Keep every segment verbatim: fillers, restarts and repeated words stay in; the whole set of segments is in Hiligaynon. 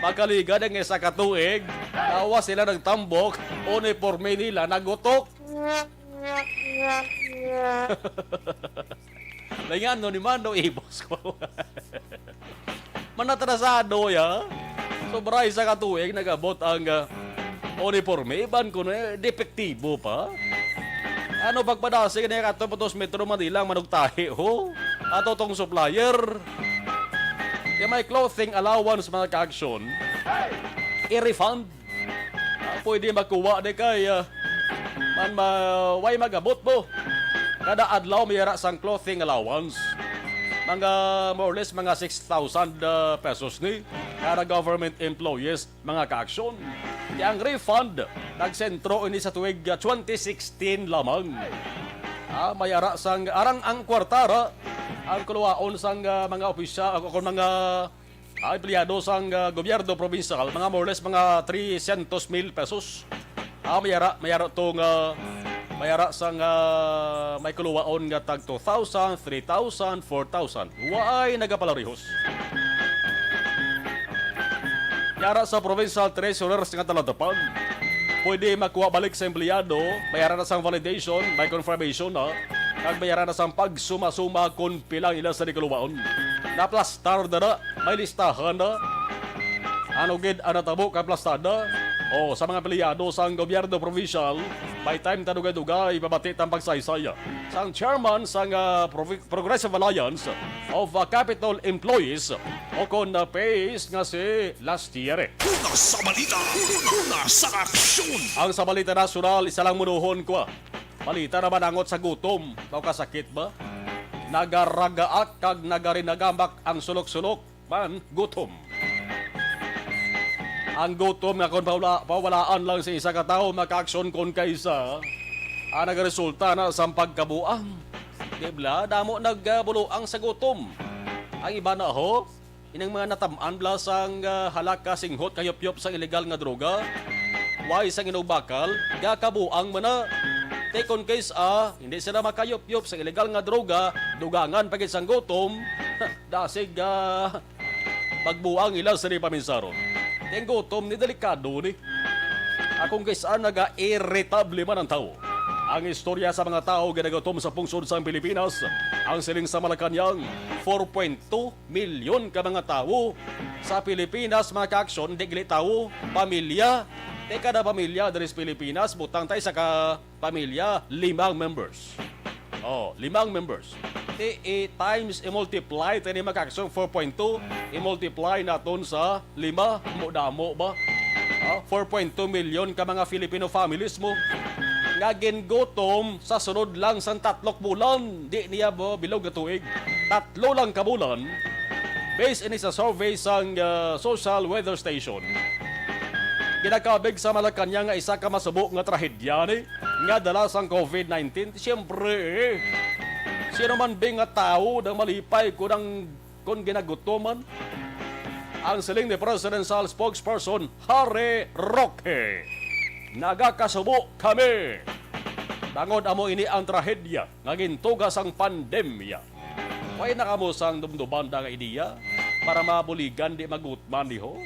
Akaliga na nga isa ka tuig, lawas sila nagtambok, uniforme nila nagutok. Lingan no ni Mano Ibos ko. Manatrasado ya. Sobra isa ka tuig nagabot ang, ah, uniforme. Iban ko na, eh, depektibo pa. Ano pagpadasig na kato pa dos Metro Manila ang manugtahi, ho? Ato tong supplier. Kaya may clothing allowance, mga ka-aksyon. I-refund. Ah, pwede makuha ni kay, ah, man ma-, way magabot mo. Kada adlaw may ara sang clothing allowance. Mga, more or less, mga six thousand, ah, pesos ni para government employees, mga ka-aksyon. Kaya ang refund, nagsentro ini sa tuig, ah, twenty sixteen lamang. Ah, may ara sang arang ang kwartara, ang kuluwaon sang, ah, mga opisyal, o kung mga, ah, empleyado sang, ah, gobyerno provincial, mga more or less mga trescientos mil pesos. Ah, may ara, may ara to nga, may ara sang, ah, may kuluwaon nga tag two thousand, three thousand, four thousand. Waay nagapalarihos. Yara sa provincial treasurers nga talatapan, pwede makuha balik sa empleyado, bayaran na sang validation, may confirmation na, kag bayaran na sang pagsuma-suma kon pila ang ila sa dikuluwaon. Naplastar na na, may listahan na. Ano gid ang natabo kay plastada? O, sa mga empleyado sang gobyerno provincial, may time ta dugay-dugay pabati tang pagsaysay sang chairman sang, ah, Provi-, Progressive Alliance of, ah, Capitol Employees, o kon, ah, PACE, nga si Lastiere. Una sa balita, una sa aksyon. Ang sa balita nasyonal, isa lang munuhon ko, ah. Balita naman angot sa gutom. Mao kasakit ba? Nagaragaak kag nagarinagamak ang sulok-sulok man gutom. Ang gutom nga kon pawala-, pawalaan lang sa isa ka tawo, makaaksyon kon kaisa, ah, nagaresulta na sa pagkabuang. Di bala, damo nagbuloang sa gutom. Ang iba na ho, inang mga natam-an bala sang, ah, halaka singhot kayupyop sang ilegal nga droga. Way sang inugbakal, gakabuang man na. Te kon kaisa, hindi sila makayupyop sa ilegal nga droga, dugangan pa gid sang gutom. Dasig, ah, pagbuang ila sa di paminsaron. Kay ang gutom ni delikado ni. Akong kis-an naga-irritable man ang tawo. Ang istorya sa mga tawo ginagutom sa pungsod sang Pilipinas, ang siling sa Malacañang, four point two milyon ka mga tawo sa Pilipinas, mga kaaksyon, di gali tawo, pamilya. Te kada pamilya diri sa Pilipinas, butang ta isa ka pamilya, limang members. Oh, limang members. Ti, i-times, i-multiply, tani makakasong four point two, i-multiply naton sa lima, mo damo ba? Ah, four point two million ka mga Filipino families mo nga gingutom sa sunod lang sang tatlok bulan. Di niya ba bilog nga tuig? Tatlo lang ka bulan. Based ini sa survey sang, ah, Social Weather Station, ginakabig sa Malacañang nga isa ka masubo nga trahedya ni nga dala sang covid nineteen. Siyempre, eh, sino man bing nga tawo nang malipay kon ang, kon ginagutoman? Ang siling ni Presidential Spokesperson Harry Roque, "Nagakasubo kami. Bangod amo ini ang trahedya nga gintuga sang pandemya." Way na kamo sang dumduman da nga ideya para mabuligan di magutman diho?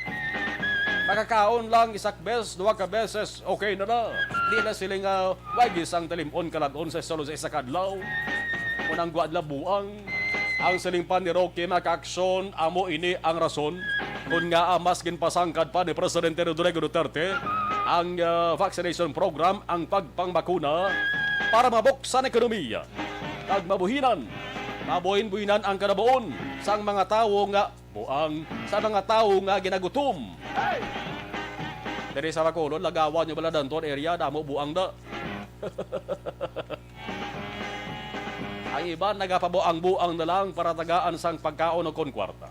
Makakaon lang isak bes, duha ka beses, okay na na. Di na sila nga way gisang talimon kalag-on sa solo sa isa ka adlaw. Unang gwa adlaw buang. Ang siling pa ni Roque, mga kaaksyon, amo ini ang rason kon ngaa mas ginpasangkad pa ni Presidente Rodrigo Duterte ang, ah, vaccination program, ang pagpangbakuna para mabuksan ekonomiya. Kag mabuhinan, mabuhin-buhinan ang kanabuon sang mga tawo nga buang, sa mga tawo nga ginagutom. Diri sa Bacolod, Lagawan, Yubalan, Danton area, damo buang na. Ang iban nagapabuang-buang na lang para tagaan sang pagkaon o kon kwarta.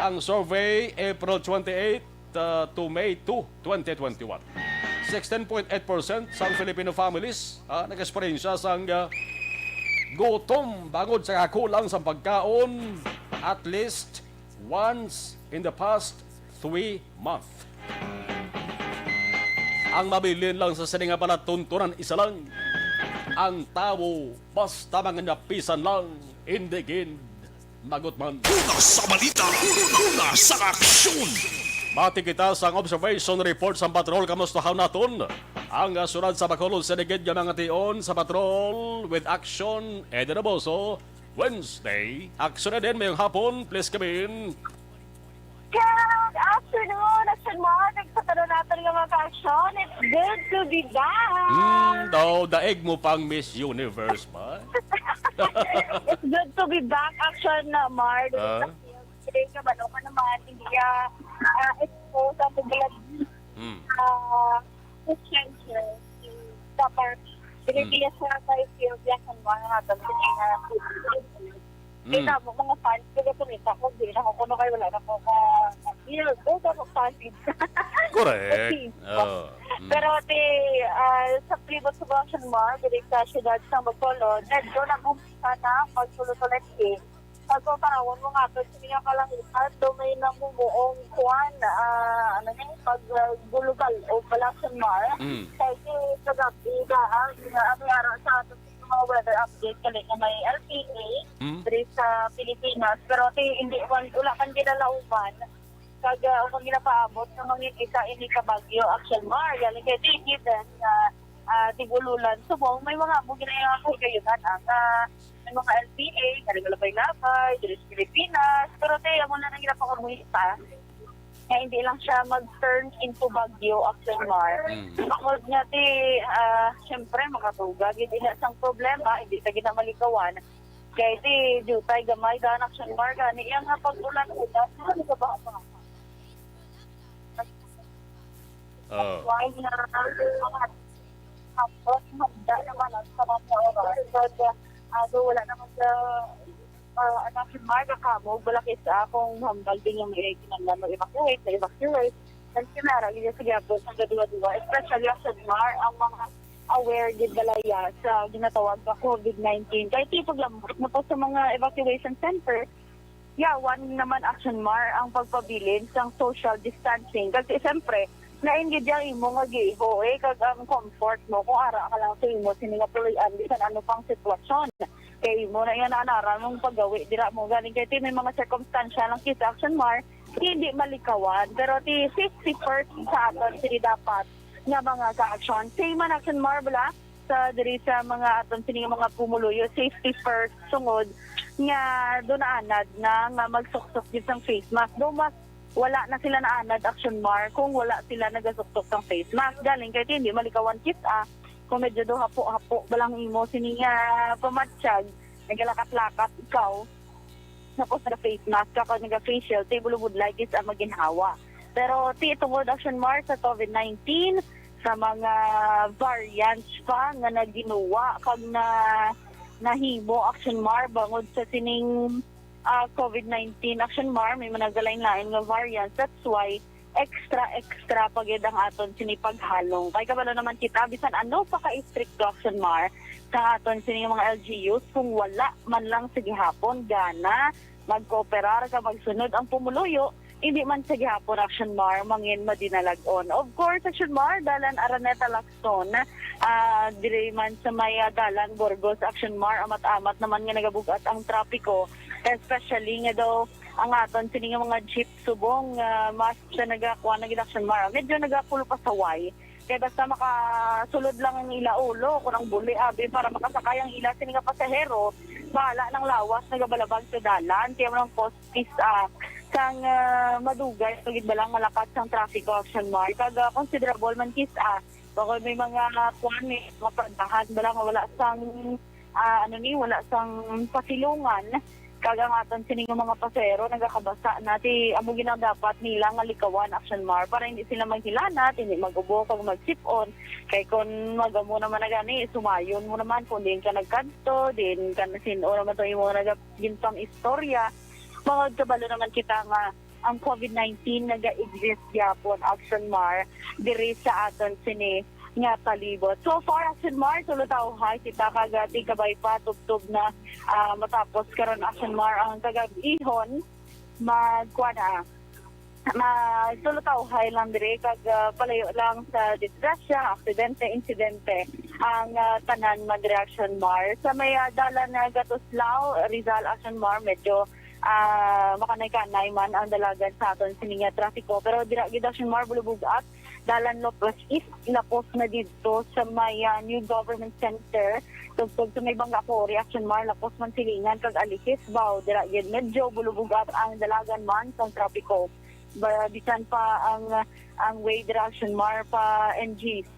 Ang survey, April twenty-eight, uh, to May two, twenty twenty-one. Sixteen point eight percent sang Filipino families, ah, nag-eksperyensya sang, ah, gutom bangod sa kakulang sang pagkaon at least once in the past three months. Ang mabilin lang sa sini nga palatuntunan isa lang, ang tawo basta mga napisan lang, indigin magutman. Una sa balita, una sa aksyon. Bati kita sang observation report sang patrol. Kamusta haw naton? Ang, ah, sunod sa Bacolod, sinigid nga mga tion sa patrol with action, Eden Aboso. Wednesday, action, Eden. Mayong hapon, please come in. Good afternoon, Action Mark. Sa tanan natin nga mga ka-action, it's good to be back. Hmm, daw, daig mo pang Miss Universe ba? It's good to be back, Action Mark. Ah? Today ka ba naman naman, hindi ah, ah, exposed ang mga Hmm. ah, potential sa party. Pilipinas na tayo field yan sa mga natin. Mm. Kita mo, mga fans, kaya kumita ko, hindi na ako kuno kayo, wala na ko ka field. Doon ako fans. Correct. Okay. Oh. Mm. Pero ti ah, sa palibot sa Action Mark, diri sa siyudad sa Bacolod, medyo nag-umpisa na ang pagsulod-ulod. Pagkumparawan mo nga to sa mga kalangitan, do may namumuong kuwan, ah, ano ni, pag ah, gulugal o Action Mark. Mm. Kasi kagabi, daan, ah, may ara sa ato sa mga weather update, kali nga may L P A, Mm. diri sa Pilipinas. Pero ti, hindi, wal-, wala man ginalauman. Kag ah, ang ginapaabot nga mangin isa ini ka bagyo, Action Mark. Yan, kay ti, given nga ah, Tigululan, Subong, may mga amo ginayang kagayunan ang ah, may mga L P A, nga nagalabay-labay, diri sa Pilipinas. Pero ti, amo na nang ginapakamulita nga hindi lang siya mag-turn into bagyo, Action Mark. Mm. Bangod nga ti, ah, syempre, makatuga gid ina sang problema, hindi ta gid na malikawan. Kay ti, dutay gamay daan, Action Mark, ani iya nga pag-ulan-ulan, ano ka ba ang mga Oh. Why na ang mga hapon, handa naman ang sa mga oras. But, uh, although wala naman sa uh, anak ni Marga kamo, wala kay sa akong hambal din yung may kinanglan mag-evacuate, mag-evacuate. And kinara, yun yung sige po sa duwa-duwa, especially ang Mar, ang mga aware gid balaya sa ginatawag nga COVID nineteen. Kaya tipag lang na po sa mga evacuation center, yawan naman, Action Mar, ang pagpabilin sang social distancing. Kasi siyempre, lain gid ang imo nga giiho, eh, kag ang comfort mo kung ara ka lang sa imo sini nga puloy-an bisan ano pang sitwasyon. Kay imo na yan anara mong paggawi dira mo galing kay ti may mga circumstantial lang kita, Action Mar, hindi malikawan. Pero ti safety first sa aton, sini dapat nga mga ka-action. Same man, Action Mar, bala, sa diri sa mga aton sini nga mga pumuluyo, safety first, sungod nga do naanad na nga magsuksok gid sang face mask. Do mas wala na sila naanad, Action Mar, kung wala sila nagasuksok sang face mask. Galing kay ti hindi malikawan kita kung medyo do hapo-hapo ba lang imo sini nga pamatyag, nagalakat-lakat ikaw. Tapos naga-face mask ka, kung naga-face shield, ti bulubudlay gid sa maginhawa. Pero ti tungod, Action Mar, sa COVID nineteen, sa mga variants pa nga naginuwa kag na nahimo, Action Mar, bangod sa sining ah, COVID nineteen, Action Mar, may mga nagalain-lain nga variants. That's why extra, extra pa gid ang aton sini paghalong. Kay kabalo naman kita, bisan ano pa ka-istrikto, Action Mar, sa aton sini mga L G Us, kung wala man lang sa gihapon gana magkooperar ka magsunod ang pumuluyo, hindi man sa gihapon, Action Mar, mangin madinalag-on. Of course, Action Mar, dalan Araneta Lacson, ah, diri man sa may ah, dalan Burgos, Action Mar, amat-amat naman nga nagabug-at ang trapiko, especially nga daw ang aton sini nga mga jeep, Subong, ah, mas siya nagakuha na gid, Action Mar. Medyo nagapulupasaway. Kay basta makasulod lang ang ila ulo, kung ang buli, abi, para makasakay ang ila sini nga pasahero, bahala nang lawas nagabalabag sa dalan. Kaya man ang cost is, ah, sang ah, madugay, pagid ba lang malakat sang traffic, Action Mar. Kag ah, considerable man kis, ah, bako may mga kuan, may mga pardahan ba lang wala sang ah, ano ni, wala sang pasilungan. Kag ang aton sini nga mga pasahero nagakabasa na, ti amo gid ang dapat nila nga likawan, Action Mar, para hindi sila maghilanat, hindi mag-ubo kag magsipon. Kay kun magamo naman na gani, sumayon mo naman kung diin ka nagkadto, diin ka nasin-o naman to imo nga naga-, ginpang istorya. Bangod kabalo naman kita nga ang COVID nineteen naga-exist gyapon, Action Mar, diri sa aton sini nga palibot. So far, Action Mar, tulo ta uhay kita kag tigkabay pa, tubtob na, ah, matapos karon, Action Mar, ang kagab-ihon, magkuha na. Mag tulo ta uhay lang diri kag ah, palayo lang sa disgrasya, aksidente, insidente ang ah, tanan man diri, Action Mar. Sa may ah, dalan na Gatuslao, Rizal, Action Mar, medyo ah, makanay-kanay man ang dalagan sa aton sini nga trapiko. Pero dira gid, Action Mar, bulubog-at, Dalan Lopez East, lapos na didto sa may, ah, New Government Center, tubtob sa may Bangga Quarry, Action Mar, lapos man silingan kag Alisis, Bao. Dira gid medyo bulubog-at ang dalagan man sang trapiko. Ba, bisan pa ang, ang way dira, Action Mar, pa N G C,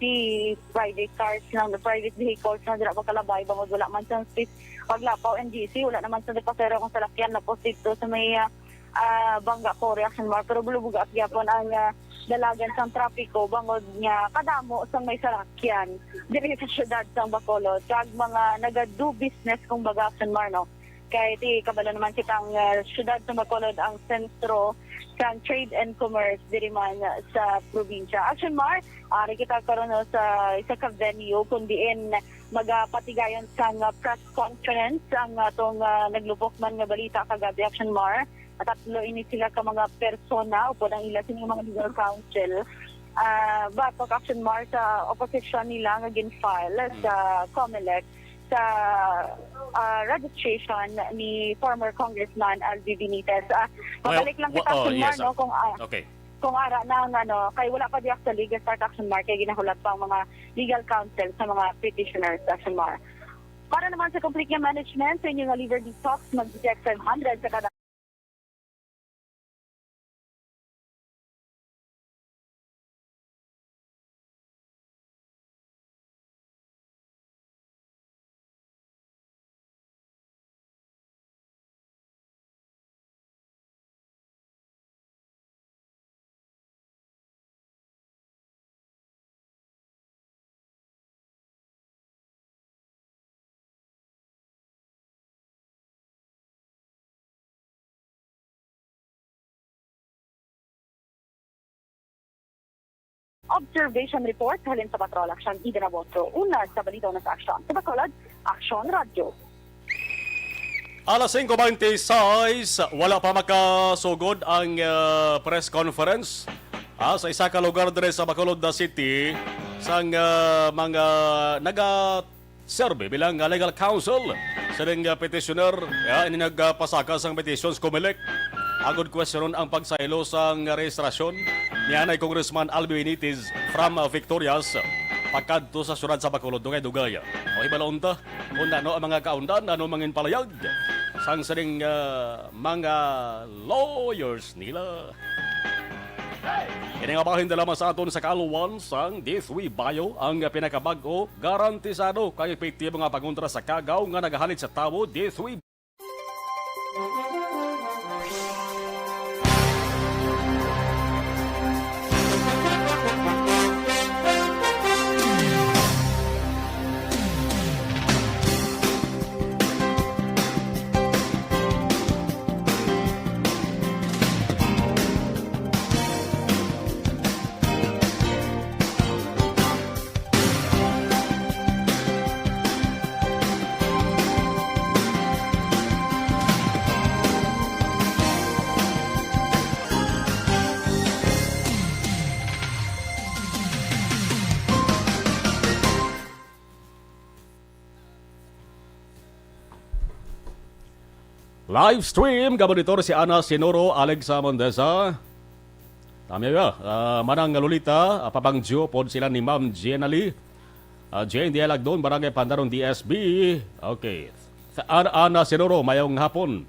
private cars lang, private vehicles lang dira makalabay bangod wala man sang space paglapaw N G C, wala naman sa pasahero kung salakyan, lapos dito sa may, ah, ah, Bangga Quarry, Action Mar, pero bulubog-at gyapon ang, ah, dalagan sang trapiko bangod nga kadamo sang may salakyan diri sa siyudad sang Bacolod kag mga nagado business, kung baga, Action Mar, no? Kay ti kabalo naman kitang, ah, siyudad sa Bacolod ang sentro sang trade and commerce diri man sa probinsya. Action Mar, ari kita karon, no, sa isa ka venue kung diin magapatigayon sang, ah, press conference ang atong, ah, naglupok man nga balita kagabi, Action Mar. Tatlo ini sila ka mga persona upod ang ila sini mga legal counsel. Ah, batok, Action Mar, sa opposition nila nga gin-file sa Comelec sa, ah, registration ni former Congressman Albi Benitez. Ah, Well, mabalik lang wa- kita, oh, Action Mar, yes, no, ah. Kung, ah, Okay. kung ara na ang, ano, kay wala pa di actually ga-start, Action Mar, kay ginahulat pa ang mga legal counsel sa mga petitioners, Action Mar. Para naman sa complete nga management sa inyo nga liver detox, mag-D T X five hundred sa kada Observation report halin sa Patrol Action Ida Nabotro. Una sa balita, una sa aksyon. Sa Bacolod, Aksyon Radyo. Alas singko bente sais, wala pa makasugod ang, ah, press conference, ah, sa isa ka lugar diri sa Bacolod City sang, ah, mga naga serbi bilang, ah, legal counsel sa ning, ah, petitioner, ah, ini nagpasaka sang petition sa Comelec agud kwestiyonon ang pagsaylo sang rehistrasyon ni anay Congressman Albi Benitez from, ah, Victorias pakadto sa siyudad sa Bacolod. Dugay-dugay, ah, o hibalon ta kung ano ang mga kaundan, ano mangin palayag sang sining, ah, mga lawyers nila. Ini nga bahin dala sa aton sa kaalwan sang D three Bio, ang pinakabag-o, garantisado kag epektibo nga pangontra sa kagaw nga nagahalit sa tawo, D three. Live stream, gabonitor si Ana Sinoro, Alexa Mondesa. Tama ya, ah, Manang Lolita, ah, Papang Joe, pod sila ni Ma'am Jenna Lee. Ah, Jane Dialagdon, Barangay Pandaron, D S B. Okay. Sa Ana, Ana Sinoro, mayong hapon.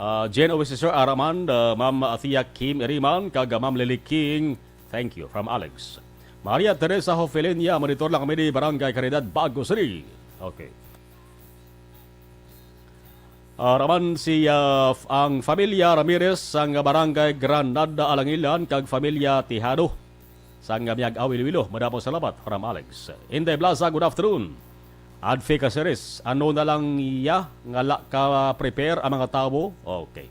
Ah, Jen Oasis, Sir Araman, ah, Ma'am Athea Kim Iriman, kag, ah, Ma'am Lily King. Thank you, from Alex. Maria Teresa Hofilenia, monitor lang kami ni Barangay Caridad, Bago City. Okay. Ah, Araman si, ah, f-, ang familia Ramirez sang Barangay Granada, Alangilan, kag familia Tejado sang Miag-ao, Iloilo. Madamo salamat, from Alex. Inday Blaza, good afternoon. Advocacy series, ano na lang iya nga la ka prepare ang mga tawo? Okay.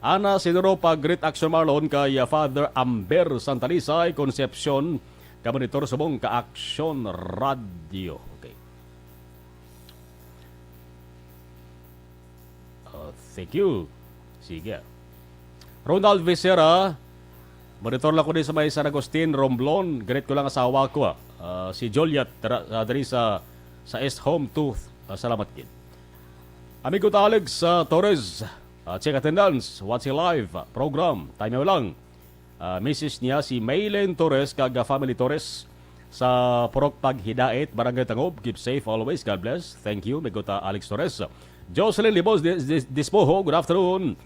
Ana Sinoro, pa Great Action Marlon kay, uh, Father Amber Santalisay Concepcion, ka monitor subong ka Action Radio. Okay. Uh, thank you. Sige. Ronald Visera, monitor lang ko din sa may San Agustin, Romblon. Greet ko lang asawa ko, ah. Ah, si Juliet, dira, ah, diri sa, sa East Home Tooth. Ah, salamat gid. Amigo ta Alex, ah, Torres, Ah, check attendance, watching live, ah, program. Time lang. Ah, misis niya si Maylen Torres kag, ah, family Torres sa Purok Paghidait, Barangay Tangob. Keep safe always. God bless. Thank you, Migota Alex Torres. Jocelyn Libos Dis-, Dis-, Dispoho, good afternoon.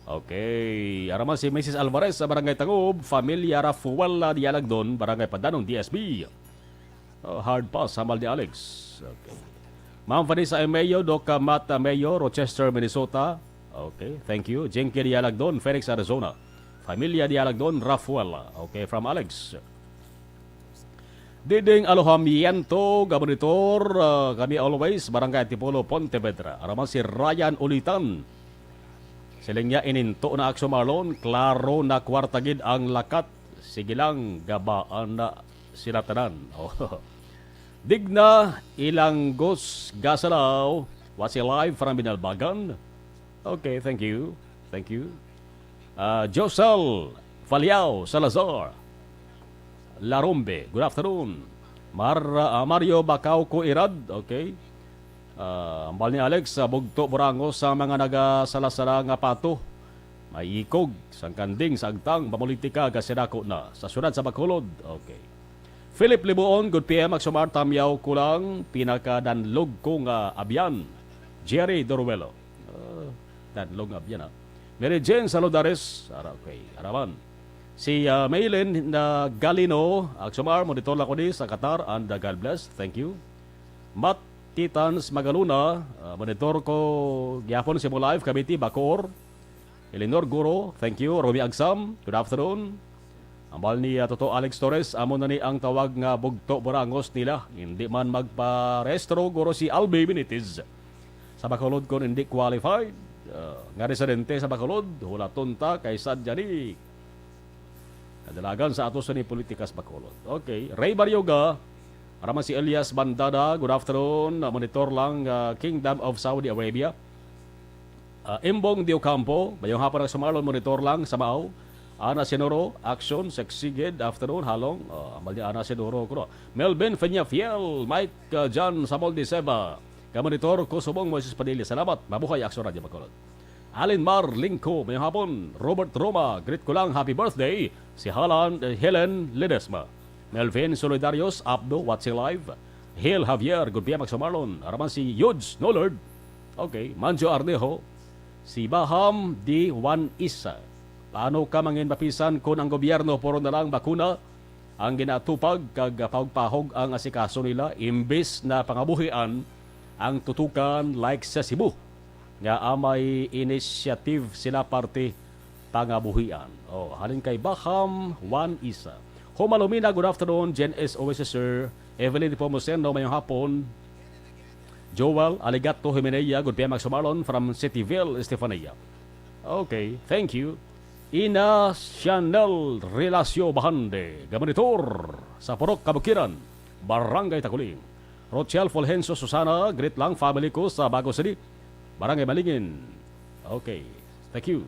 Okay. Araman si misis Alvarez sa Barangay Tangob, Familia Rafuela Dialagdon, Barangay Padanon, D S B. Oh, hard pass, hambal ni Alex. Okay. Ma'am Vanessa Emeo, Doc Matt Emeo, Rochester, Minnesota. Okay, thank you. Jinky Dialagdon, Phoenix, Arizona. Familia Dialagdon, Rafael. Okay, from Alex. Diding Alojamiento, Gabonitor, ah, kami always, Barangay Antipolo, Pontevedra. Araman si Ryan Ulitan. Siling niya, ininto na Action Marlon, klaro na kwarta gid ang lakat. Sige lang, gabaan na sila tanan. Oh. Digna Ilanggos Gasalaw, watching live from Binalbagan. Okay, thank you. Thank you. Ah, Josel Faliao Salazar Larombe, good afternoon. Mar-, ah, Mario Bacauco Irad, okay. Ah, hambal ni Alex, sa Bugto Burangos sa mga nagasala-sala nga pato. May ikog, sang kanding sa agtang, pamulitika, gasinako na. Sa siyudad sa Bacolod, okay. Philip Libuon, good P M, Aksomar, tamyaw ko lang, pinakadanlog ko nga abyan. Jerry Doruelo. Ah, danlog nga abyan, ha. Mary Jane Saludares, ara, okay, araman. Si, ah, Maylin na Galino, Aksomar, monitor lang ko ni sa Qatar, and, ah, God bless. Thank you. Matt Titans Magaluna, ah, monitor ko gyapon sa imo live, Cavite, Bacoor. Eleanor Guro, thank you. Romy Agsam, good afternoon. Ambal ni, ah, Toto Alex Torres, amo na ni ang tawag nga bugto burangos nila. Hindi man magparehistro, guro, si Albi Benitez. Sa Bacolod kon hindi qualified, ah, nga residente sa Bacolod, hulaton ta kay sadya ni kadalagan sa ato sa ni politikas Bacolod. Okay, Ray Barioga, araman si Elias Bandada, good afternoon. Ah, monitor lang, ah, Kingdom of Saudi Arabia. Ah, Imbong Diocampo, mayong hapon ang sumalon, monitor lang sa Mao. Ana Sinoro, action, sexy gid, afternoon, halong. Ah, ambal ni Ana Sinoro, kuno. Melvin Peñafiel, Mike, ah, John Samuel de Seba. Kamonitor ko subong Moises Padilla. Salamat. Mabuhay, Action Radio Bacolod. Alin Mar Lingko, mayong hapon. Robert Roma, greet ko lang, happy birthday. Si Halan, eh, Helen Ledesma. Melvin Solidarios, Abdo, watching live. Hil Javier, good P M, Action Marlon. Araman si Yudes Nolard. Okay, Manjo Arnejo. Si Baham di Juan Isa. Paano ka mangin mapisan kun ang gobyerno puro na lang bakuna ang ginatupag kag pahog-pahog ang asikaso nila, imbis na pangabuhian ang tutukan like sa Cebu nga amay initiative sila parte pangabuhian. Oh, halin kay Baham Juan Isa. Homalumina, good afternoon, Jen S O S, sir. Evelyn Pomoseno, mayong hapon. Joel Aligato Jimenea, good P M, Action Marlon from Cityville, Estefania. Okay, thank you. Ina Chanel Relacio Bahande, gamonitor sa Purok Kabukiran, Barangay Takuling. Rochelle Fulgencio Susana, greet lang family ko sa Bago City, Barangay Malingin. Okay, thank you.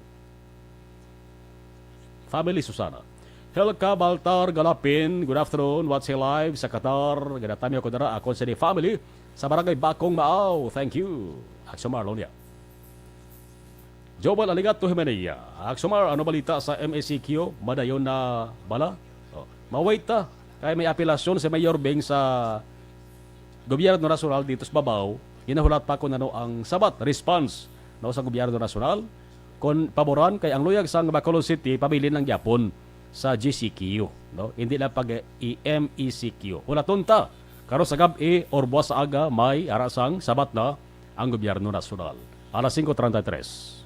Family Susana. Helka Baltar Galapin, good afternoon. Watching live sa Qatar. Ginatamyo ko dara akon sa di family sa Barangay Bakong Maaw. Thank you. Action Marlon niya. Joel Aligato Jimenea. Aksomar, ano balita sa M E C Q? Madayon na bala? Oh, ma-wait ta. Kay may apelasyon si Mayor Beng sa gobyerno nasyonal dito sa babaw. Ginahulat pa kung ano ang sabat, response, no, sa gobyerno nasyonal. Kung paboran, kay ang luyag sang Bacolod City, pabilin lang gyapon sa G C Q, no? Hindi lang pag i-M E C Q. Hulaton ta. Karon sa gab-i or buwas sa aga, may ara sang sabat na ang gobyerno nasyonal. Alas singko treinta y tres.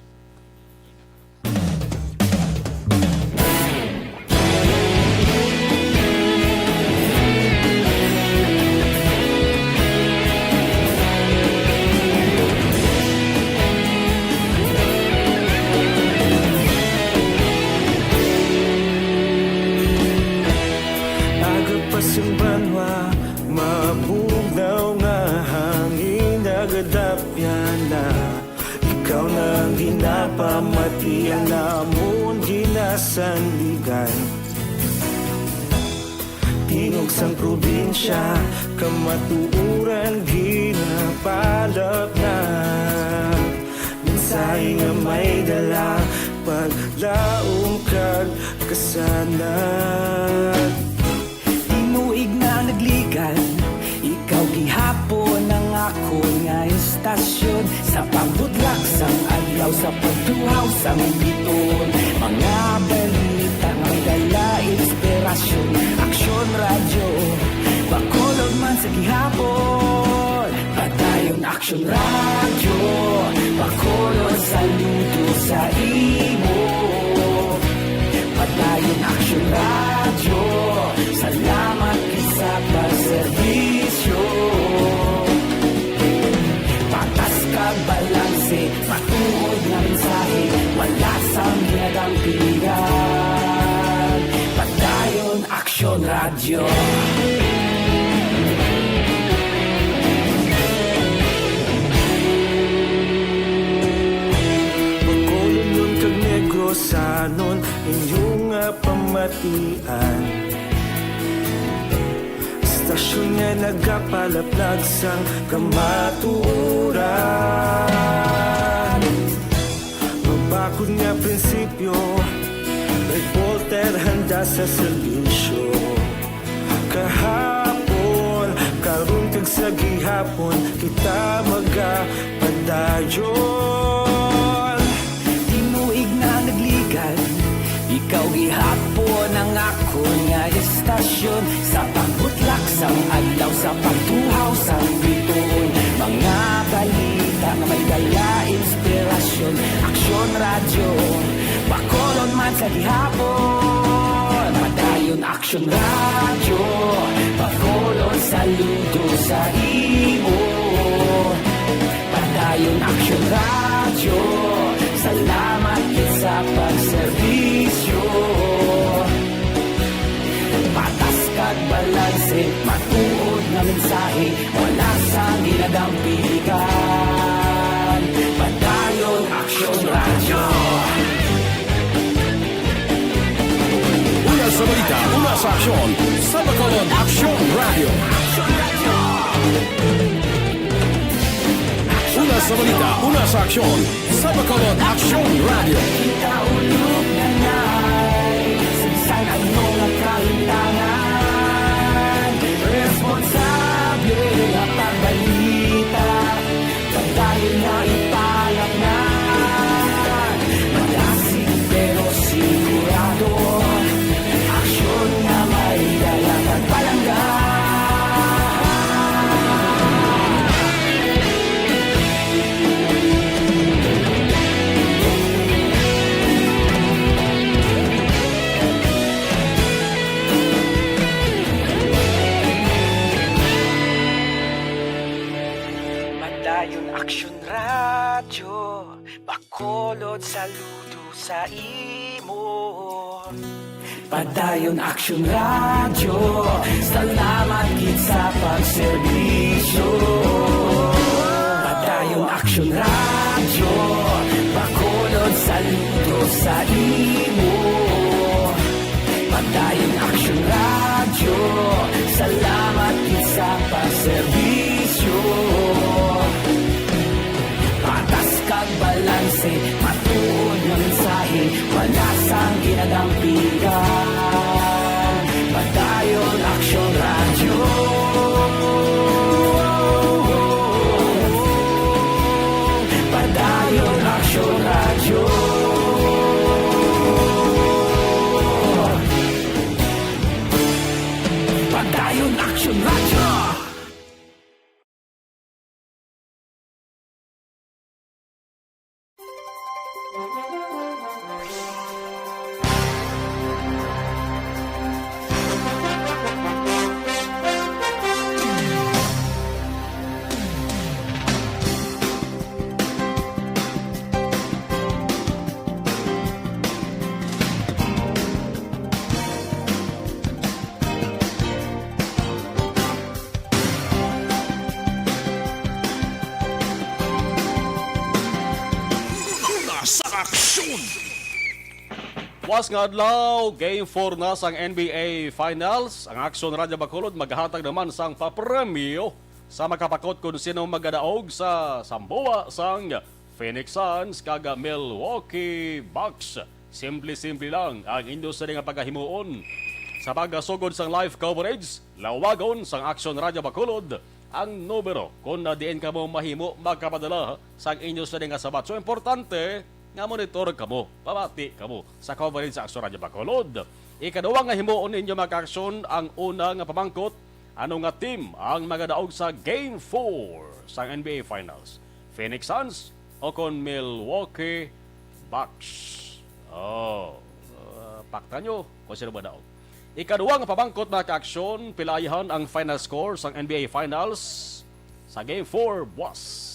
Aga pa sing banwa, mabugnaw nga hangin nagadapyan na. Ikaw na ang ginapamati, ang amon ginasandigan. Tingog sang probinsya, kamatuoran ginapalapnap. Ning Tayo nga may dala, paglaom kag kasanag. Tinuig na nagligad, ikaw gihapon ang akon nga istasyon. Sa pagbudlak sang adlaw, sa pagtuhaw sang biton, mga balita nga may dala inspirasyon. Aksyon Radyo, Bacolod man sa gihapon. Padayon Aksyon Radyo, Bacolod, saludo sa imo. Padayon Aksyon Radyo, salamat gid sa pagserbisyo. Patas kag balanse, matuod nga mensahe, wala sang ginadampigan. Padayon Aksyon Radyo. Bacolodnon kag Negrosanon, inyo nga pamatian. Istasyon nga nagapalaplag sang kamatuoran. Mabakod nga prinsipyo, reporter handa sa serbisyo. Kahapon, karon kag sa gihapon, kita magapadayon. Tinuig na nagligad, ikaw gihapon ang akon nga istasyon. Sa pagbutlak sang adlaw, sa pagtuhaw sang bituon, mga balita nga may dala inspirasyon. Aksyon Radyo, Bacolod man sa gihapon. Padayon Aksyon Radyo, Bacolod, saludo sa imo. Padayon Aksyon Radyo, salamat gid sa pagserbisyo. Patas kag balanse, matuod nga mensahe, wala sang ginadampigan. Padayon Aksyon Radyo. Una sa balita, una sa aksyon, sa Bacolod Aksyon Radyo. Una sa balita, una sa aksyon, sa Bacolod Aksyon Radyo. Kita ulog na nay, sa bisan ano nga kahimtangan, responsable nga pagbalita, padayon na ipalatngan. Madasig pero sigurado, aksyon nga may dala kag palangga. Padayon Aksyon Radyo, Bacolod, saludo sa imo. Padayon Aksyon Radyo, salamat gid sa pagserbisyo. Padayon Aksyon Radyo, Bacolod, saludo sa imo. Padayon Aksyon Radyo, salamat gid sa pagserbisyo. Patas kag balanse, matuod nga mensahe, wala sang ginadampigan. Padayon Aksyon Radyo. Padayon Aksyon Radyo. Padayon Aksyon Radyo. Una sa aksyon. Buwas nga adlaw, Game four na sang N B A Finals. Ang Aksyon Radyo Bacolod maghatag naman sang papremyo sa makapakot kon sino magadaog sa samboa sang Phoenix Suns kag Milwaukee Bucks. Simple-simple lang ang inyo sini nga pagahimuon. Sa pagasugod sang live coverage, lawagon sang Aksyon Radyo Bacolod ang numero kon na diin kamo mahimo makapadala sang inyo sini nga sabat. So, importante nga monitor kamo, pamati kamo sa coverage sa Aksyon Radyo Bacolod. Ikaduha nga himuon ninyo, mga ka-aksyon, ang una nga pamangkot, ano nga team ang magadaog sa Game four sang N B A Finals? Phoenix Suns o kon Milwaukee Bucks? Oh, uh, pakta nyo kung sino ba daog. Ikaduha nga pamangkot, mga ka-aksyon, pilaihan ang final score sang N B A Finals sa Game four, buwas.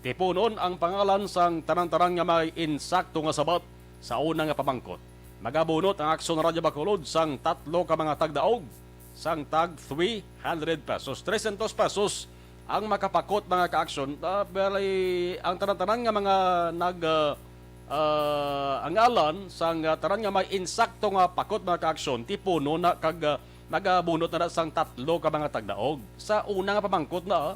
Tipunon ang pangalan sang tanan-tanan nga may insakto nga sabat sa una nga pamangkot. Magabunot ang Aksyon Radyo Bacolod sang tatlo ka mga tagdaog sang tag three hundred pesos. Trescientos pesos ang makapakot, mga ka-aksyon. Ah, bali, ang tanan-tanan nga mga nag, ah, ah, ang ngalan sang, ah, tanan nga may insakto nga pakot, mga ka-aksyon, tipunon na kag, ah, magabunot na na sang tatlo ka mga tagdaog. Sa una nga pamangkot na, ah,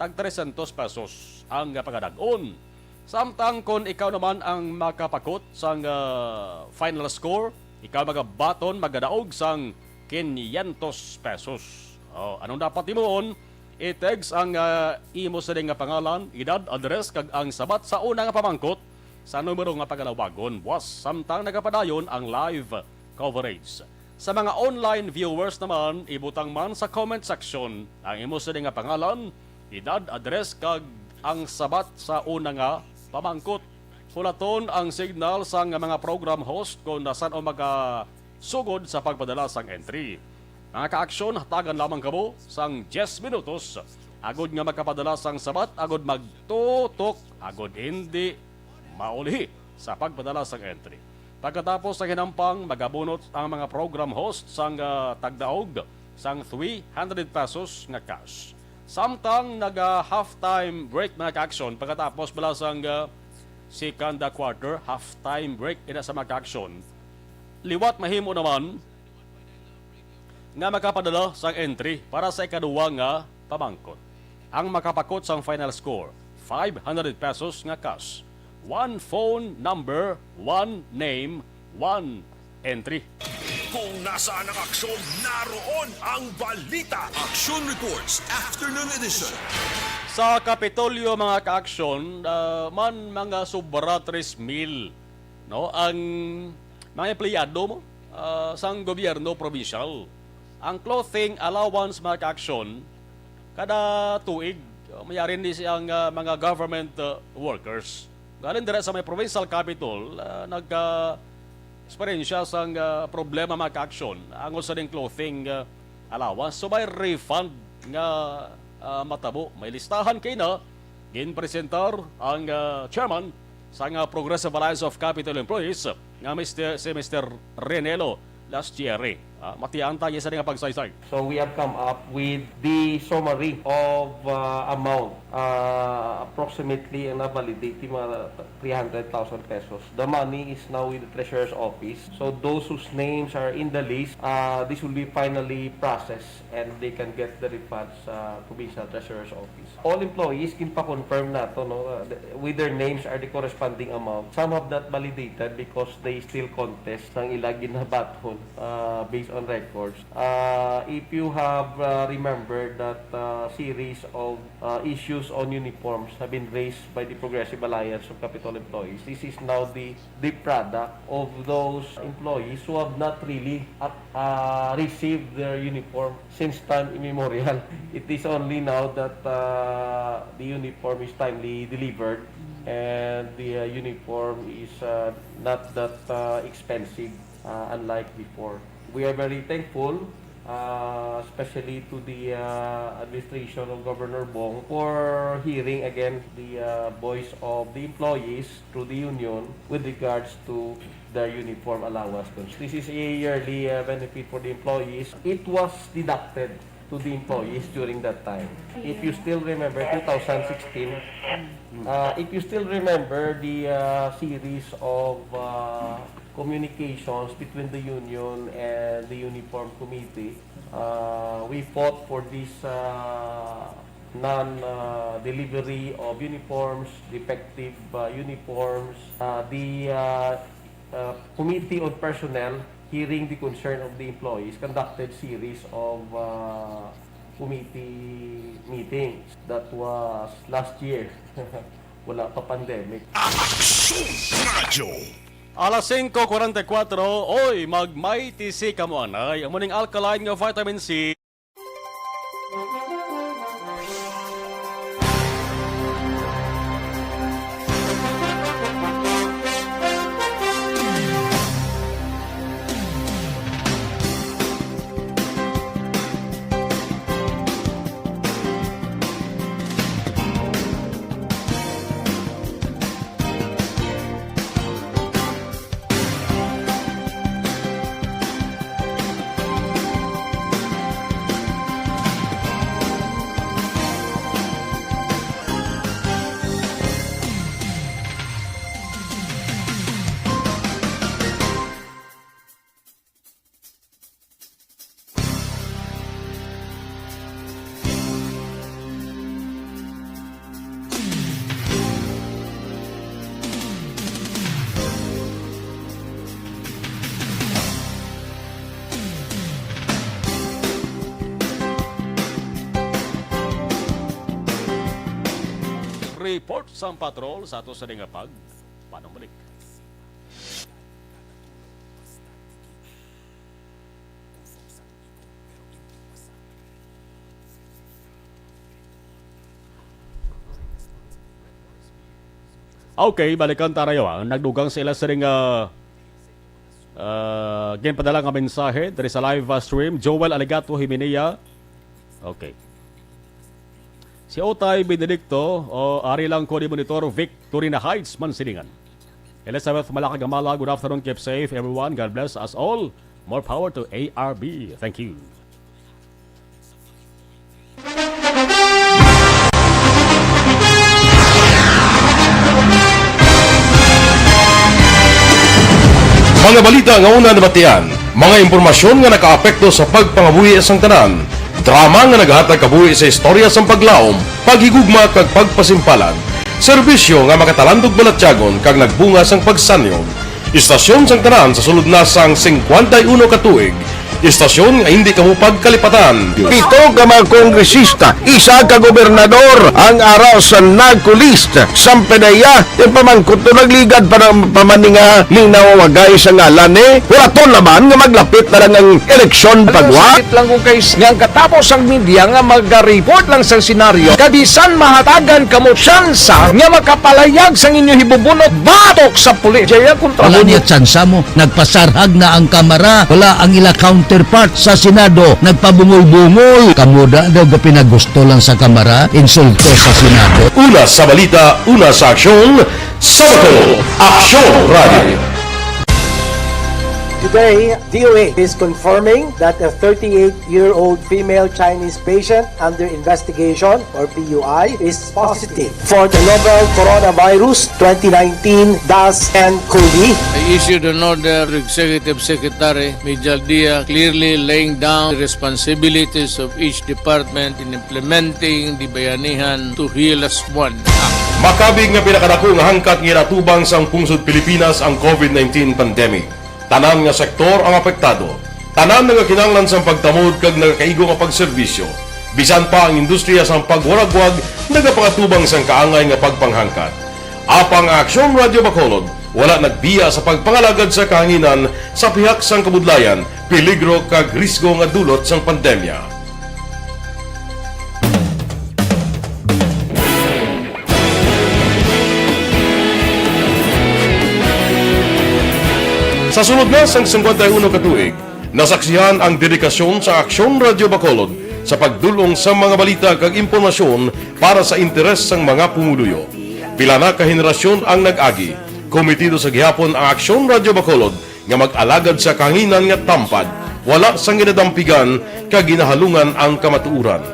tag trescientos pesos ang pagadag-on. Samtang kon ikaw naman ang makapakot sang, ah, final score, ikaw magabaton magadaog sang quinientos pesos. Oh, anong dapat himuon? I-text ang, ah, imo sini nga pangalan, edad, address, kag ang sabat sa una nga pamangkot sa numero nga pagalawagon, buwas samtang nagapadayon ang live coverage. Sa mga online viewers naman, ibutang man sa comment section ang imo sini nga pangalan, edad, address, kag ang sabat sa una nga pamangkot. Hulaton ang signal sang mga program host kon nasan-o magasugod sa pagpadala sang entry. Mga ka-aksyon, hatagan lamang kamo sang diyes minutos agod nga makapadala sang sabat agud magtutok agud hindi maulihi sa pagpadala sang entry. Pagkatapos sang hinampang, magabunot ang mga program host sang, ah, tagdaog sang three hundred pesos nga cash. Samtang naga halftime break, mga ka-aksyon, pagkatapos bala sang, ah, second quarter, halftime break ina sa mga ka-aksyon, liwat mahimo naman nga makapadala sang entry para sa ikaduwa nga pamangkot. Ang makapakot sang final score, five hundred pesos nga cash. One phone number, one name, one entry. Kung nasaan ang aksyon, naroon ang balita. Aksyon Reports, Afternoon Edition. Sa Kapitolyo, mga ka-aksyon, ah, man mga sobra tres mil, no, ang mga empleyado mo, ah, sang gobyerno probinsyal. Ang clothing allowance, mga ka-aksyon, kada tuig, uh, mayari ni siyang, uh, mga government, uh, workers. Galing dira sa may provincial capital, uh, nagka-eksperyensya sang, uh, problema, mga ka-aksyon, ang usa ding clothing, uh, allowance. So, may refund nga, uh, matabo. May listahan kay na ginpresentar ang, uh, chairman sang, uh, Progressive Alliance of Capital Employees, nga Mister, si Mister Renelo Lastiere. Ah, matianta niya sa nga pagsaysay. So we have come up with the summary of, uh, amount, uh, approximately ang na-validate, yung mga three hundred thousand pesos. The money is now with the Treasurer's Office. So those whose names are in the list, uh, this will be finally processed and they can get the refund sa Provincial Treasurer's Office. All employees, ginpa-confirm nato, no, uh, the, with their names are the corresponding amount. Some have not validated because they still contest sang ila ginabaton, uh, based on records. Uh, if you have, uh, remembered that, uh, series of, uh, issues on uniforms have been raised by the Progressive Alliance of Capitol Employees, this is now the, the product of those employees who have not really, uh, uh, received their uniform since time immemorial. It is only now that, uh, the uniform is timely delivered and the, uh, uniform is, uh, not that, uh, expensive, uh, unlike before. We are very thankful, uh, especially to the, uh, administration of Governor Bong for hearing again the, uh, voice of the employees through the union with regards to their uniform allowance. This is a yearly, uh, benefit for the employees. It was deducted to the employees during that time. If you still remember, two thousand sixteen, uh, if you still remember the, uh, series of, uh, communications between the union and the uniform committee, uh, we fought for this, uh, non-delivery of uniforms, defective uh, uniforms. Uh, the uh, uh, Committee on Personnel, hearing the concern of the employees, conducted series of uh, committee meetings. That was last year. Wala pa pandemic. Aksyon Radyo. Alas singko kuwarenta y kuwatro, oy, mag-Mighty C kamo anay. Amo ning alkaline nga vitamin C. Report sang patrol sa ato sa nga pag panumalik. Okay, balikan ta rayo ang nagdugang sa ila sining, ah, ah, ginpadala nga mensahe diri sa live, ah, stream. Joel Alegato Himenea. Okay. Si Otay Benedicto, o ari lang ko ni Monitor Victorina Heights, Mansilingan. Elizabeth Malacag Gamala, good afternoon, keep safe everyone, God bless us all. More power to A R B. Thank you. Mga balita nga una nabatian, mga impormasyon nga nakaapekto sa pagpangabuhi sang tanan, drama nga naghatag kabuhi sa istorya sang paglaom, paghigugma kag pagpasimpalan, serbisyo nga makatalandog balatyagon kag nagbunga sang pagsanyog. Istasyon sang tanan sa sulod na sang singkwenta y uno ka tuig. Istasyon nga hindi kamo pagkalipatan. Pito ka mga kongresista, isa ka gobernador ang ara sa NAGCO list. Sang PDEA, yung pamangkot to nagligad pa ng pamaninga ning nawawagay sa ngalan ni. Wala to naman nga maglapit na lang ang eleksyon pagwa. Sakit lang kung kay nga ang katapos ang media nga mag-report lang sa senaryo. Kabisan mahatagan kamo tsansa nga makapalayag sang inyo hibubunot batok sa pulis. Jaya kontra Wala mo niya tsansa mo. Nagpasarhag na ang kamara. Wala ang ila counterpart sa Senado. Nagpabungol-bungol. Kamo da daw gapinagusto lang sa kamara. Insulto sa Senado. Una sa balita, una sa aksyon, Sabado, Aksyon Radio. Today, D O A is confirming that a thirty-eight-year-old female Chinese patient under investigation, or P U I, is positive for the novel coronavirus twenty nineteen dash N cov. I issued an order to Executive Secretary Mijal Dia, clearly laying down the responsibilities of each department in implementing the Bayanihan to Heal Us One Act. Makabig nga pinakadako nga hangkat nga ginatubang sang pungsod Pilipinas ang covid nineteen pandemic. Tanan nga sektor ang apektado. Tanan nga kinahanglan sang pagtamod kag nagakaigo nga pagserbisyo. Bisan pa ang industriya sang pagwaragwag nagapangatubang sang kaangay nga pagpanghangkat. Apang ang Aksyon Radio Bacolod wala nagbiya sa pagpangalagad sa kahanginan sa pihak sang kabudlayan, peligro kag risgo nga dulot sang pandemya. Sa sulod na sang singkwenta y uno ka tuig, nasaksihan ang dedikasyon sa Aksyon Radio Bacolod sa pagdul-ong sa mga balita kag impormasyon para sa interes sang mga pumuluyo. Pila na ka henerasyon ang nag-agi. Komitido sa gihapon ang Aksyon Radio Bacolod nga mag-alagad sa kahanginan nga tampad, wala sang ginadampigan kag ginahalungan ang kamatuoran.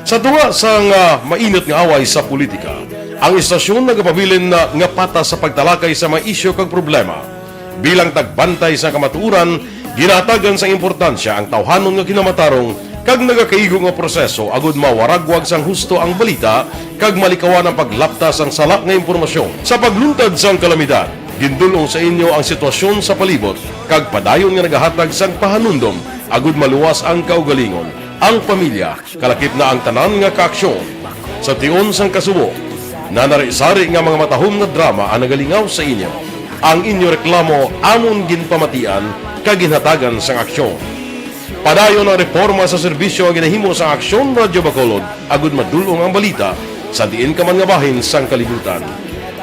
Sa tunga sang, ah, mainit nga away sa politika, ang istasyon nagapabilin na nga patas sa pagtalakay sa mga isyu kag problema. Bilang tagbantay sa kamatuoran, ginahatagan sang importansya ang tawhanon nga kinamatarong kag nagakaigo nga proseso agud mawaragwag sang husto ang balita kag malikawan ang paglapta sang sala nga impormasyon. Sa pagluntad sang kalamidad, gindul-ong sa inyo ang sitwasyon sa palibot kag padayon nga nagahatag sang pahanumdom agud maluwas ang kaugalingon, ang pamilya, kalakip na ang tanan nga kaaksyon. Sa tion sang kasubo, nanari-sari nga mga matahom nga drama ang nagalingaw sa inyo. Ang inyo reklamo amon ginpamatian kag ginhatagan sang aksyon. Padayon ang reporma sa serbisyo nga ginahimo sang Aksyon Radyo Bacolod agud madul-ong ang balita sa diin ka man nga bahin sang kalibutan.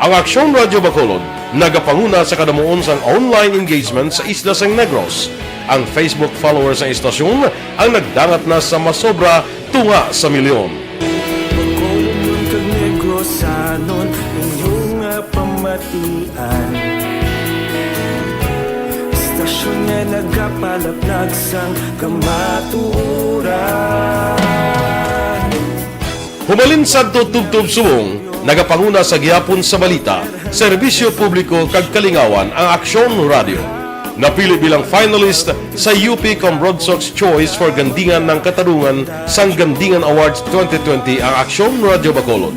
Ang Aksyon Radyo Bacolod nagapanguna sa kadamuon sang online engagement sa isla sang Negros. Ang Facebook followers sang istasyon ang nagdangat na sa masobra tunga sa milyon. Bacolod kag Negrosanon, inyo nga pamatian. Istasyon nga nagapalaplag sang kamatuoran. Humalin sadto tubtob subong, nagapanguna sa gihapon sa balita, serbisyo publiko kag kalingawan ang Aksyon Radyo. Napili bilang finalist sa U P Combroadsox Choice for Gandingan ng Katarungan sang Gandingan Awards twenty twenty ang Aksyon Radyo Bacolod.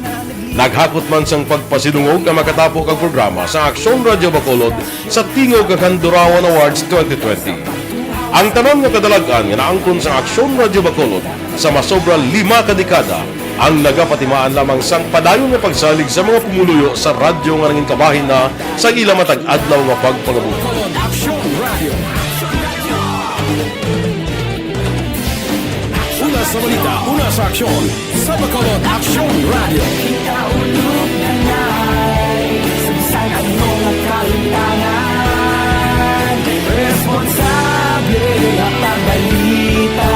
Naghakot man sang pagpasidungog ang makatapo kag programa sa Aksyon Radyo Bacolod sa Tingog kag Handurawan Awards twenty twenty. Ang tanan nga kadalag-an nga naangkon sa Aksyon Radyo Bacolod sa masobra lima ka dekada ang nagapatimaan lamang sang padayon nga pagsalig sa mga pumuluyo sa radyo nga nangin kabahin na sa ila matag adlaw nga pagpangabuhi. Aksyon Radio. Una sa balita, una sa aksyon, sa Bacolod Aksyon Radio. Sa mga kalutangan, responsable at pagbalita,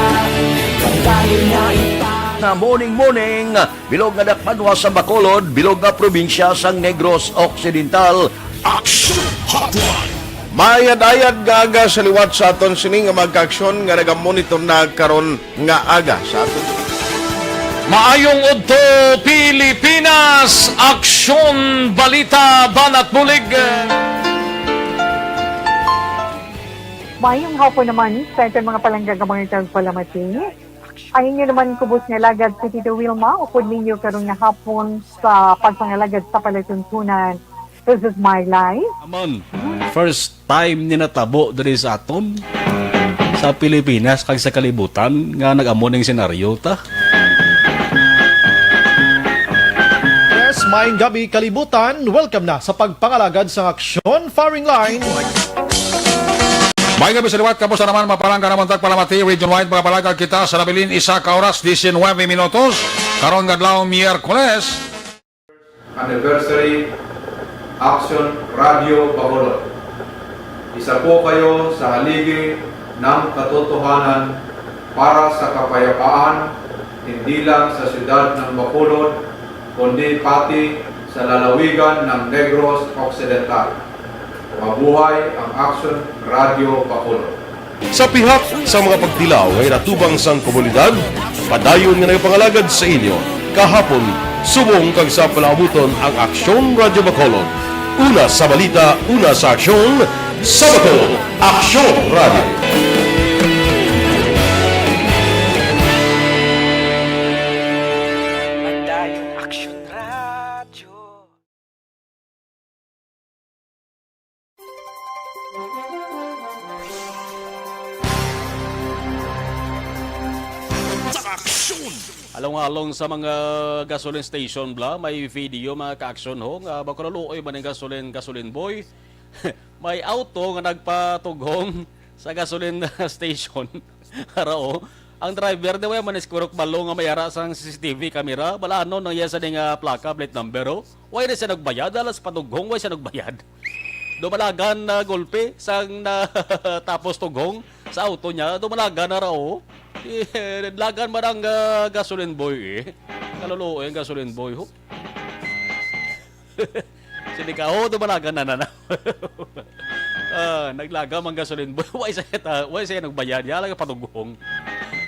pagdayon na ita. Na morning, morning, bilog nga dakpanwa sa Bacolod, bilog nga probinsya sang Negros Occidental. Action Hotline! Mayad-ayad nga aga sa liwat sa aton sini nga mga kaaksyon nga nagamonitor na karon nga aga sa aton. Maayong udto, Pilipinas! Aksyon, balita, banat bulig. Maayong hapon naman sa aton mga palangga nga mga tagpalamati. Ang inyo naman kubos nga alagad si Tito Wilma, upod ninyo karon nga hapon sa pagpangalagad sa palatuntunan. This is my life. Amon, first time ni natabo diri sa aton, sa Pilipinas kag sa kalibutan nga nag-amo ning senaryo ta. Yes, maayong gabi kalibutan. Welcome na sa pagpangalagad sang Aksyon Firing Line. May gabi sa liwat, kamusta naman, mga palangga namon tagpalamati, region-wide, mga palangga kita sa nabilin, isa ka oras, diecinuebe minutos, karon nga adlaw, Miyerkules. Anniversary, Action Radio Bacolod. Isa po kayo sa haligi ng katotohanan para sa kapayapaan, hindi lang sa siyudad ng Bacolod, kundi pati sa lalawigan ng Negros Occidental. Mabuhay ang Action Radio Bacolod. Sa pihak sa mga pagtilaw nga ginatubang sang komunidad, padayon nga nagapangalagad sa inyo kahapon, subong kag sa palaabuton ang Aksyon Radyo Bacolod. Una sa balita, una sa aksyon, sa Bacolod, Aksyon Radyo. Padayon Aksyon Radyo. Sa aksyon! Along-along sa mga gasoline station, bla, may video, mga kaaksyon, ho, nga bago naluoy man ang gasoline, gasoline boy. May auto nga nagpatughong sa gasoline station. Ara, oh. Ang driver, di ba, man is kurok balo nga may ara sang C C T V camera. Bala, ano, nang iya sa ning, ah, plaka, plate number, oh. Why na siya nagbayad? Alas patughong, why siya nagbayad? Dumalagan na gulpi sang na tapos tughong sa auto niya. Dumalagan na ra, oh. Eh, lagan man ang, ah, gasoline boy, eh. Kaluluoy ang gasoline boy, ho. Sini ka, oh, dumalagan na, na, na. Ah, naglaga man gasoline boy. Why siya ta-, why siya nagbayad? Yala ka patughong.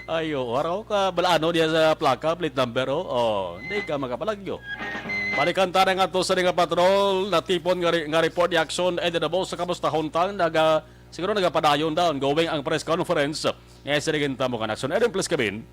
Ay, oo. Araw ka, balaano niya sa plaka, plate number, oh. Oh, hindi ka makapalagyo. Balikan ta na nga to sa nga patrol, natipon nga re-, nga report ni Action, and the boss sa Kamusta Huntang, naga, Siguro nagapadayon daw ongoing ang press conference nga siniginta mo kan Aksyon. Erin, please, Kevin.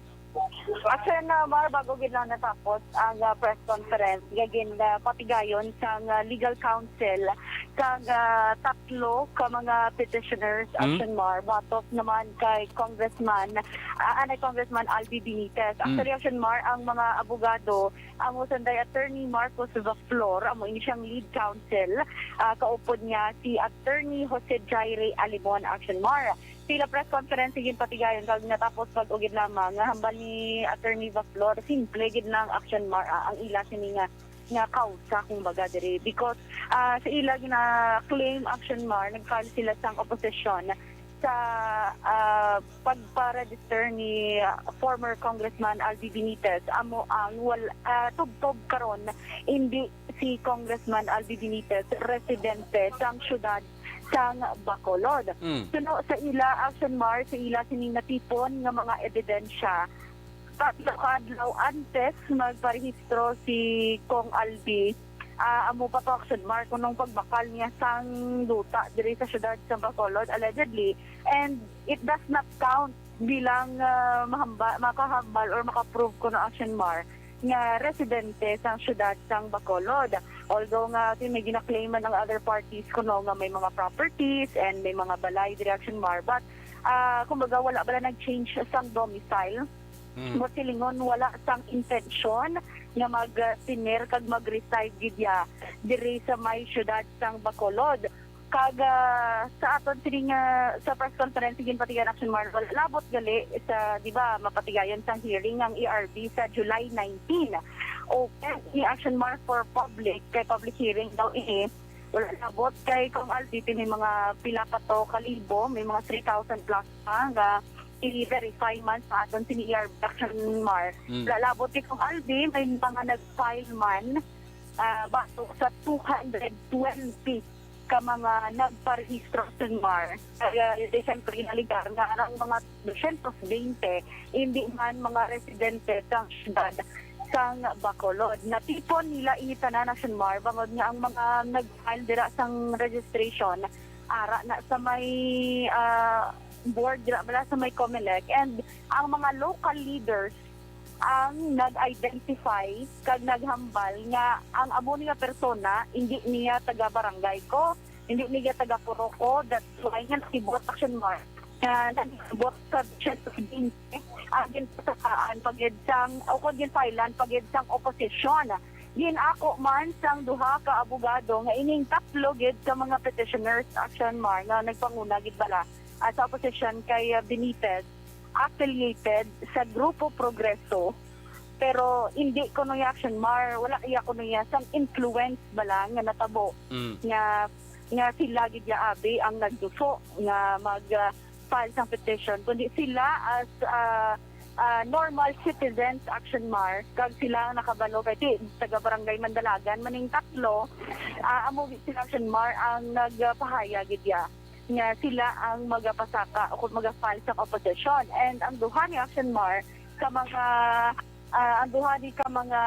Aksyon, uh, Mar, bago gid lang natapos ang uh, press conference, gagin uh, patigayon sang uh, legal counsel kag uh, tatlo ka mga petitioners. Hmm? Aksyon, Mar, batok naman kay Congressman, uh, anay Congressman Albi Benitez. Hmm. Actually, Aksyon, Mar, ang mga abogado, amo sanday Attorney Marcos Vaflor, amo ini siyang lead counsel, uh, kaupod niya si Attorney Jose Jaire Alimon. Aksyon, Mar, sila press conference gid patigayon kag natapos pag-ugid lamang nga hambal ni Attorney Vaflor, simple gid lang, Aksyon, Mar, ah, ang ila sini nga nga kausa, kumbaga, diri, because ah, sa ila gina-claim, Aksyon, Mar, nag-file sila sang opposition sa ah, pagpa-register ni ah, former Congressman Albi Benitez, amo ang wal ah, tubtob karon, hindi si Congressman Albi Benitez residente sang syudad sang Bacolod. Mm. Suno sa ila, Aksyon, Mar, sa ila sining natipon nga mga ebidensya, tatlo ka adlaw antes magparehistro si Cong Albi, ah, amo pa to, Aksyon, Mar, kuno ang pagbakal niya sang duta diri sa syudad sa Bacolod, allegedly, and it does not count bilang ah, mahamba, makahambal or makaprove kuno, Aksyon, Mar, nga residente sang syudad sang Bacolod. Although nga, ti, may gina-claim man ang other parties kuno nga may mga properties and may mga balay diri, Aksyon, Mar, but ah, kumbaga, wala bala nag-change sang domicile. Mm. Mo silingon, wala sang intensyon nga mag-tener kag mag-reside gid ya diri sa may syudad sang Bacolod. Kag ah, sa aton sining ah, sa press conference, ginpatigayon, Aksyon, Mar, wala labot gali sa, di ba, mapatigayon sang hearing ang E R B sa July nineteen. Open ni, Aksyon, Mar, for public, kay public hearing daw ini. Wala labot kay Cong Albi, ti, may mga pila pa to ka libo, may mga three thousand plus pa nga i-verify man sa aton sini E R B, Aksyon, Mar. Mm. Wala labot kay Cong Albi, may mga nag-file man, ah, batok sa two hundred twenty ka mga nagparehistro, Aksyon, Mar. Kaya, di, siyempre, inaligar nga ang mga dosyentos bente, hindi man mga residente sang syudad sang Bacolod. Natipon nila ini tanan, Aksyon, Mar, bangod nga ang mga nag-file dira sang registration, ara na sa may ah, board dira bala sa may Comelec, and ang mga local leaders ang nag-identify kag naghambal nga ang amo ni nga persona, hindi niya taga barangay ko, hindi niya taga purok ko. That's why nga nakibot, Aksyon, Mar, nga nakibot sa dosyentos bente ang ginpasakaan pagid sang, o kon ginfilean pagid sang oposisyon. Ginako man sang duha ka abogado nga ining tatlo gid ka mga petitioners, Aksyon, Mar, nga nagpanguna gid bala ah, sa oposisyon kay ah, Benitez, affiliated sa Grupo Progreso, pero hindi kuno ya, Aksyon, Mar, wala iya kuno ya sang influence bala nga natabo Mm. nga nga sila gid ya abi ang nagduso nga mag ah, file sang petition, kundi sila as ah, ah, normal citizens, Aksyon, Mar, kag sila ang nakabalo kay ti, taga Barangay Mandalagan maning tatlo, ah, amo gid sila, Aksyon, Mar, ang nagpahayag gid ya nga sila ang magapasaka o kung magafile sa opposition. And ang duha ni, Aksyon, Mar, ka mga ah, ang duha ni ka mga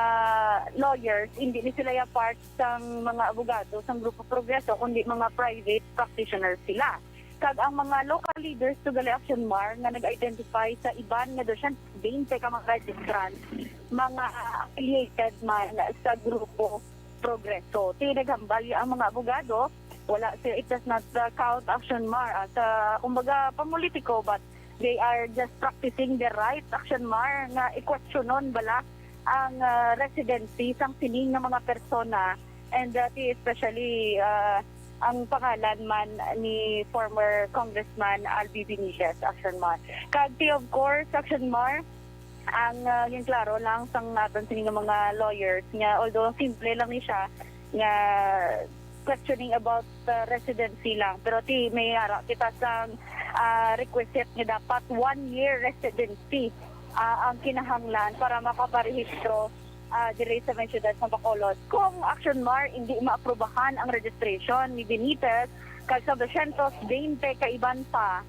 lawyers, hindi ni sila ya part sang mga abogado sang Grupo Progreso, kundi mga private practitioners sila. Kag ang mga local leaders to gali, Aksyon, Mar, nga nag-identify sa iban nga dosyentos bente ka mga registrants, mga affiliated man sa Grupo Progreso. Ti, naghambal ang mga abogado, wala sila, it does not uh, count, Aksyon, Mar, as a, kumbaga, pamulitiko, but they are just practicing their right, Aksyon, Mar, nga ikwestiyonon bala ang uh, residency sang sining nga mga persona, and uh, ti, especially uh, ang pangalan man ni former Congressman Albi Benitez, Aksyon, Mar. Kag ti, of course, Aksyon, Mar, ang uh, yung klaro lang sang naton sini nga mga lawyers nga, although simple lang ni siya nga questioning about uh, residency lang, pero ti may ara kita sang uh, requisite nga dapat one year residency uh, ang kinahanglan para makaparehistro uh, diri sa may siyudad sa Bacolod. Kung, Aksyon, Mar, hindi maaprubahan ang registration ni Benitez kag sa dosyentos bente ka iban pa,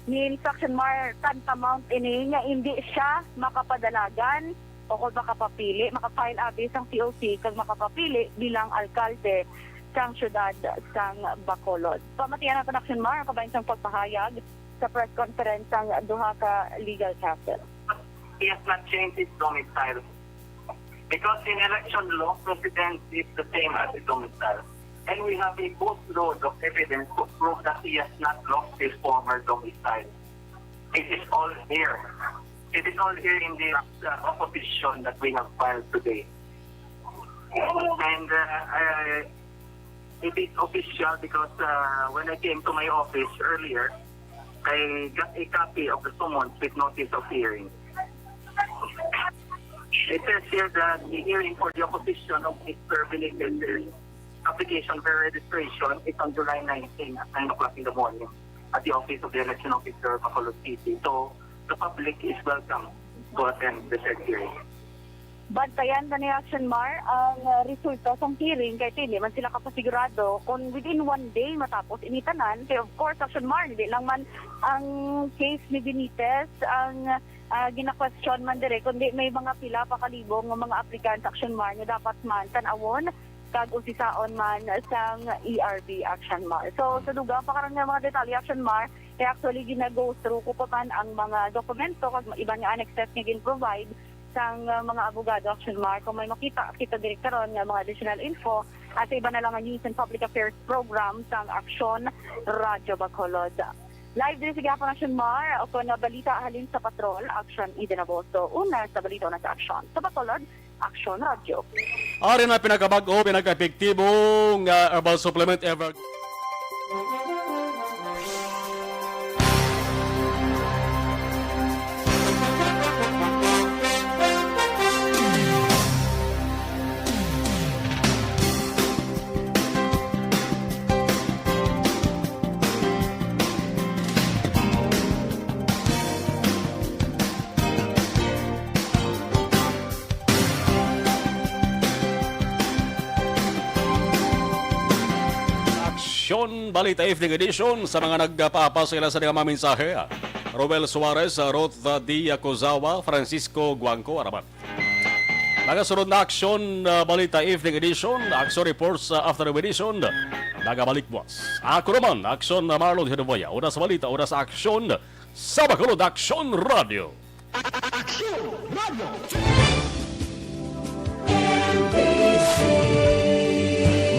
means, Aksyon, Mar, tantamount ini nga hindi siya makapadalagan o kung makapapili, makafile abi sang C O C kag makapapili bilang alkalde sang siyudad sang Bacolod. Pamatian naton, Action Mar, ang kabahin sang pagpahayag sa press conference sang duha ka legal counsel. He has not changed his domicile. Because in election law, president is the same as a domicile. And we have a boatload of evidence to prove that he has not lost his former domicile. It is all here. It is all here in the, uh, opposition that we have filed today. And, uh, I, it is official because, uh, when I came to my office earlier, I got a copy of the summons with notice of hearing. It says here that the hearing for the opposition of Mister Benitez's application for registration is on July nineteen at nine o'clock in the morning at the office of the election officer of Bacolod City. So, the public is welcome to attend the said hearing. Bantayan na ni Action Mar ang, uh, resulta sang hearing kay hindi man sila kapasigurado kung within one day matapos ini tanan. Kay of course, Action Mar, hindi lang man ang case ni Benitez ang, uh, gina-question man dire, kundi may mga pila pa ka libo nga mga applicants, Action Mar, nga dapat man tan-awon kag usisaon man sang E R B, Action Mar. So, sa dugang pa karon nga mga detalye, Action Mar, kay actually gina-go through ko pa man ang mga dokumento kag iban nga annexes nga gin-provide sang, uh, mga abogado, Action Mar. Kung may makita kita diri karon nga mga additional info, at sa iba na lang nga news and public affairs program sang Aksyon Radyo Bacolod. Live diri sa gihapon, Action Mar, o kon balita halin sa Patrol, Action Eden Agosto. Una sa balita, una sa Aksyon. Sa Bacolod, Aksyon Radyo. Ari na pinakabag-o, pinaka-epektibo nga herbal supplement ever. Aksyon Balita Evening Edition. Sa mga nagpaapas sa ila sa mga mensahe, Roel Suarez, Ruth D. Yakuzawa, Francisco Guangco, Arabat. Nagasunod na Aksyon, uh, Balita Evening Edition, Aksyon Reports, uh, Afternoon Edition. Nagabalik buwas. Ako naman, Aksyon, uh, Marlon Hinuboya. Una sa balita, una sa aksyon, sa Bacolod, Aksyon Radio. Aksyon Radio.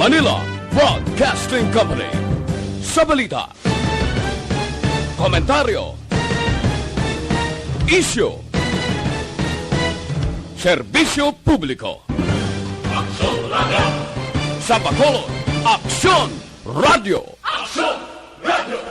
Manila Broadcasting Company. Sa balita, komentaryo, isyu, serbisyo publiko. Aksyon Radio. Sa Bacolod, Aksyon Radio. Aksyon Radio.